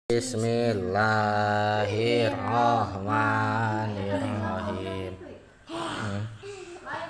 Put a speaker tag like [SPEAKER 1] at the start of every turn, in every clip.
[SPEAKER 1] Bismillahirrahmanirrahim.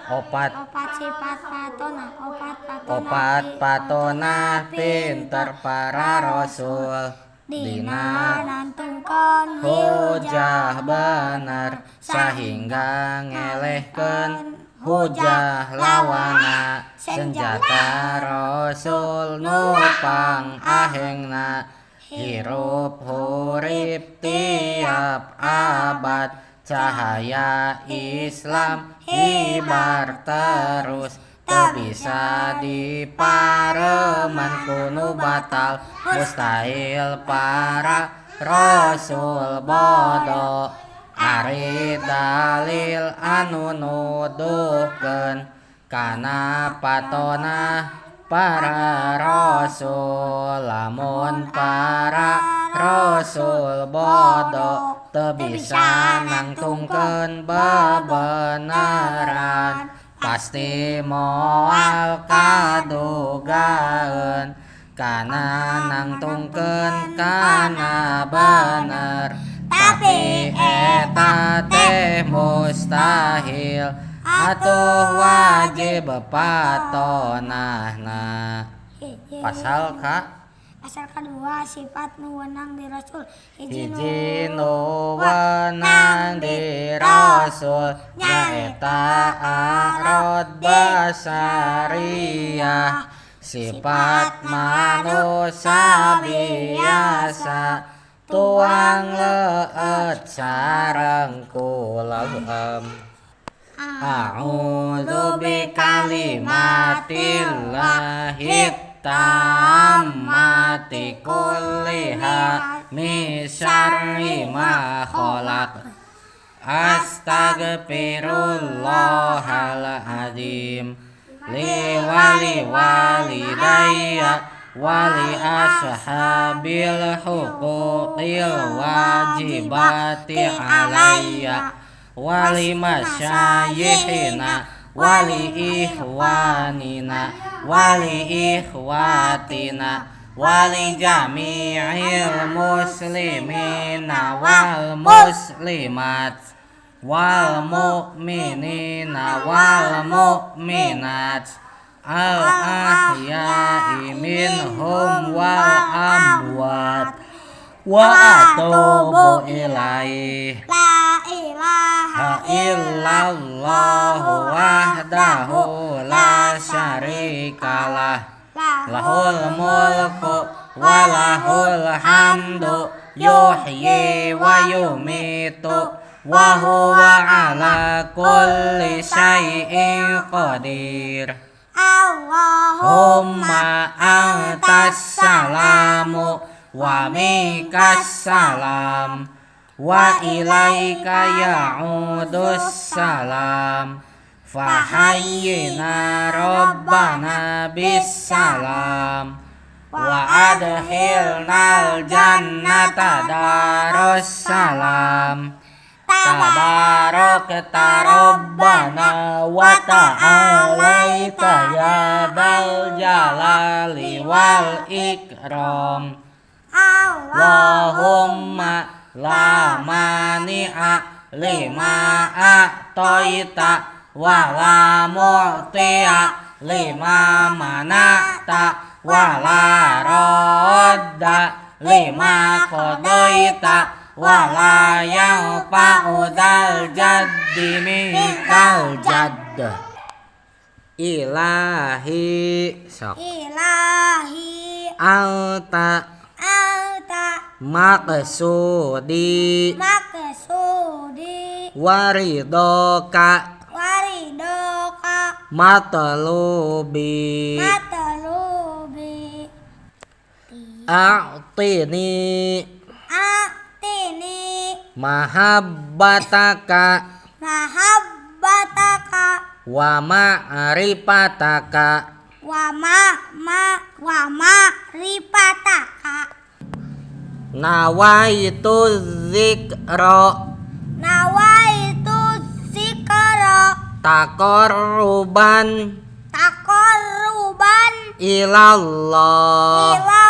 [SPEAKER 1] Opat.
[SPEAKER 2] Opat sifat patona, opat patona.
[SPEAKER 1] Opat patona pinter para rasul.
[SPEAKER 2] Dina nantungkeun
[SPEAKER 1] hujah bener sahingga ngelehkeun hujah lawana. Senjata rasul nu pangahengna hirup hurip tiap abad. Cahaya Islam hibar terus, teu bisa dipareman ku nu batal. Mustahil para rasul bodoh, ari dalil anu nuduhkeun kana patona para rasul. Lamun para rasul bodoh, teu bisa nangtungkeun bebeneran. Pasti moal kadugaeun kana nangtungkeun kana bener. Tapi eta teh mustahil, atuh wajib patonahna. Pasal ka?
[SPEAKER 2] Pasal kedua sifat nu wenang di rasul.
[SPEAKER 1] Hiji nu wenang di rasul nyaeta a'rad basariyah, sifat manusia biasa tuang leueut sareng kuleueum. A'udzu bikalimatillahi tammati kulliha min syarri ma khalaq. Astagfirullahal azim li wali walidayya wali ashabil huquqil wajibati alayya wali masyayikhina wali ikhwanina wali ikhwatina wali jami'il muslimina wal muslimat wal mu'minina wal mu'minat al ahya'i minhum wal amwat wa atubu ilaih.
[SPEAKER 2] La ilaha
[SPEAKER 1] illallah wahdahu la syarikalah, lahul mulku wa lahul hamdu yuhyi wa yumitu wa huwa ala kulli syai'in qadir.
[SPEAKER 2] Allahumma
[SPEAKER 1] antas salamu wa minkas salam wa ilaika ya'udus salam. Fahayyina rabbana bis salam wa adkhilnal jannata darus salam. Tabarakta rabbana wa ta'alaita ya dzal jalali wal ikram. Allahumma la mani'a lima a'taita wa la mu'tiya lima mana'ta wa la radda lima qadaita wa la yanfa'u dzal jaddi minkal jadd. Ilahi sok.
[SPEAKER 2] Ilahi
[SPEAKER 1] anta
[SPEAKER 2] anta
[SPEAKER 1] maqsudi
[SPEAKER 2] maqsudi
[SPEAKER 1] waridoka
[SPEAKER 2] waridoka
[SPEAKER 1] matlubi
[SPEAKER 2] matlubi.
[SPEAKER 1] A'tini
[SPEAKER 2] a'tini
[SPEAKER 1] mahabbataka
[SPEAKER 2] mahabbataka
[SPEAKER 1] wa ma'rifataka
[SPEAKER 2] wa ma wa ma'rifataka.
[SPEAKER 1] Nawaitu zikra
[SPEAKER 2] nawaitu zikra
[SPEAKER 1] taqarruban
[SPEAKER 2] taqarruban
[SPEAKER 1] ilallah
[SPEAKER 2] ilallah.